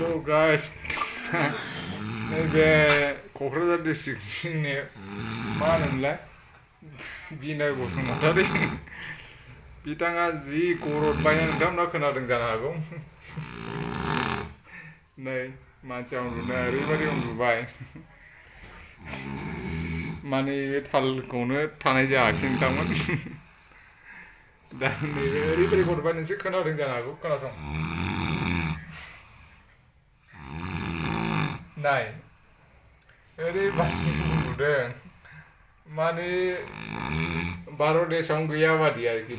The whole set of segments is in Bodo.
Hello guys. नैबे क'क्राझार डिस्ट्रिक्टनि मा होनोमोनलाय बिनय बसुमतारी बिथाङा जि गरद बायना नोंथांमोना खोनादों जानो हागौ नै मानसिया उन्दुनाया ओरैबायदि उन्दुबाय माने बे थालखौनो थानाय जायाखिसै नोंथांमोन दा नैबे ओरैबायदि गरबाय नोंसोर खोनादों जानो हागौ खोनासं नाय ओरैबायदि उन्दुदों माने भारत देशआवनो गैया बादि आरोखि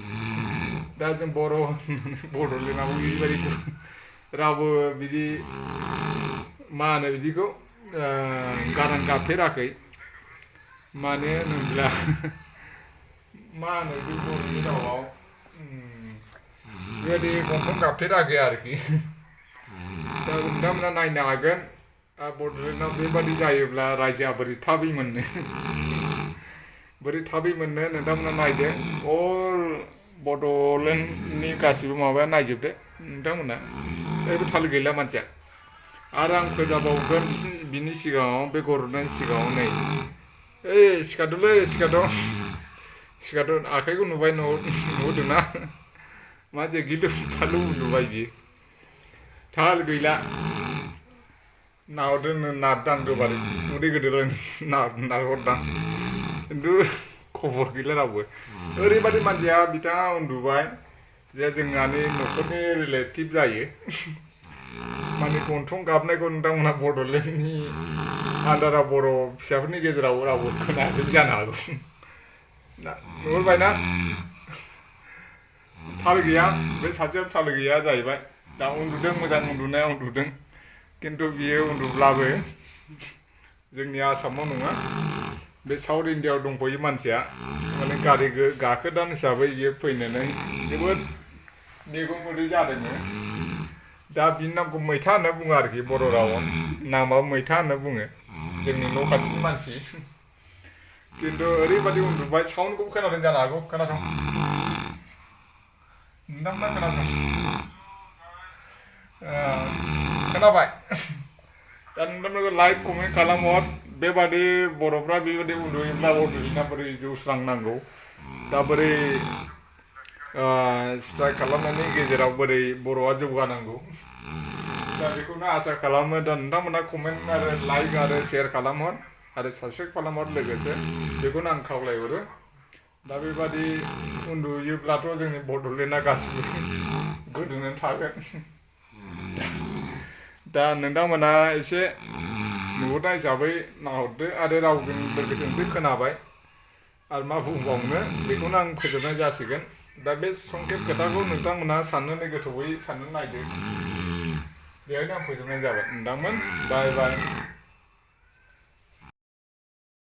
दा जों बड'लेण्डआव बेबायदि रावबो बिदि मा होनो बिदिखौ गारां गाबफेराखै मानो होनोब्ला मा होनो बे बर'नि रावआव बेबायदि गंथं गाबफेराखै आरोखि दा नोंथांमोना नायनो हागोन बड'लेण्डआव बेबादि जायोब्ला रायजोआ बोरै थाबै मोननो नोंथांमोना नायदो अल बड'लेण्डनि गासिबो माबाया नायजोबदो नोंथांमोना ओरैबो थाल गैला मानसिया आरो आं फोजाबावगोन बिनि सिगाङाव बे गरदनायनि सिगाङाव नै ओइ सिखाद' आखाइखौ नुबाय नुदोंना मा जे गिलु फालु उन्दुबाय बियो थाल गैला नाहरदों नारदांदोबाल उदै गिदिर नारहरदां खिन्थु खबर गैला रावबो ओरैबायदि मानसिया बिथाङा उन्दुबाय जे जोंहानि न'खरनि रिलेटिभ जायो माने गन्थं गाबनायखौ नोंथांमोना बड'लेण्डनि आन्दारा बर' फिसाफोरनि गेजेराव रावबो खोनायाखै जानो हागौ नुहुरबायना थाल गैया बे सासेयाव थाल गैया जाहैबाय दा उन्दुदों मोजां उन्दुनाया उन्दुदों खिन्थु बियो उन्दुब्लाबो जोंनि आसामाव नङा बे साउथ इण्डियाआव दंफैयो मानसिया माने गारि गाखोदान हिसाबै बियो फैनानै जोबोद मेगन मोदै जादोंनो दा बिनि नामखौ मैथा होनना बुङो आरोखि बर' रावआव नामा मैथा होनना बुङो जोंनि न' खाथिनि मानसि खिन्थु ओरैबायदि उन्दुबाय साउन्डखौबो खोनादों जानो हागौ खोनासं नोंथांमोना खोनासं खोनाबाय दा नोंथांमोनखौ लाइक कमेन्ट खालामहर बेबादि बर'फ्रा बेबादि उन्दुयोब्ला बड'लेण्डआ बोरै जौस्रांनांगौ दा बोरै स्ट्राइक खालामनायनि गेजेराव बोरै बर'आ जौगानांगौ दा बेखौनो आसा खालामो दा नोंथांमोना कमेन्ट आरो लाइक आरो शेयार खालामहर आरो साबस्क्राइब खालामहर लोगोसे बेखौनो आं खावलायहरो दा बेबादि उन्दुयोब्लाथ' जोंनि बड'लेण्डआ गासिबो गोदोनानै थागोन दा नोंथांमोना एसे नुहुरनाय हिसाबै नाहरदो आरो रावजों लोगोसे नोंसोर खोनाबाय आरो मा बुंबावनो बेखौनो आं फोजोबनाय जासिगोन दा बे संखेब खोथाखौ नोंथांमोना साननानै गोथौयै साननानै नायदो बेहायनो आं फोजोबनाय जाबाय नोंथांमोन बाय बाय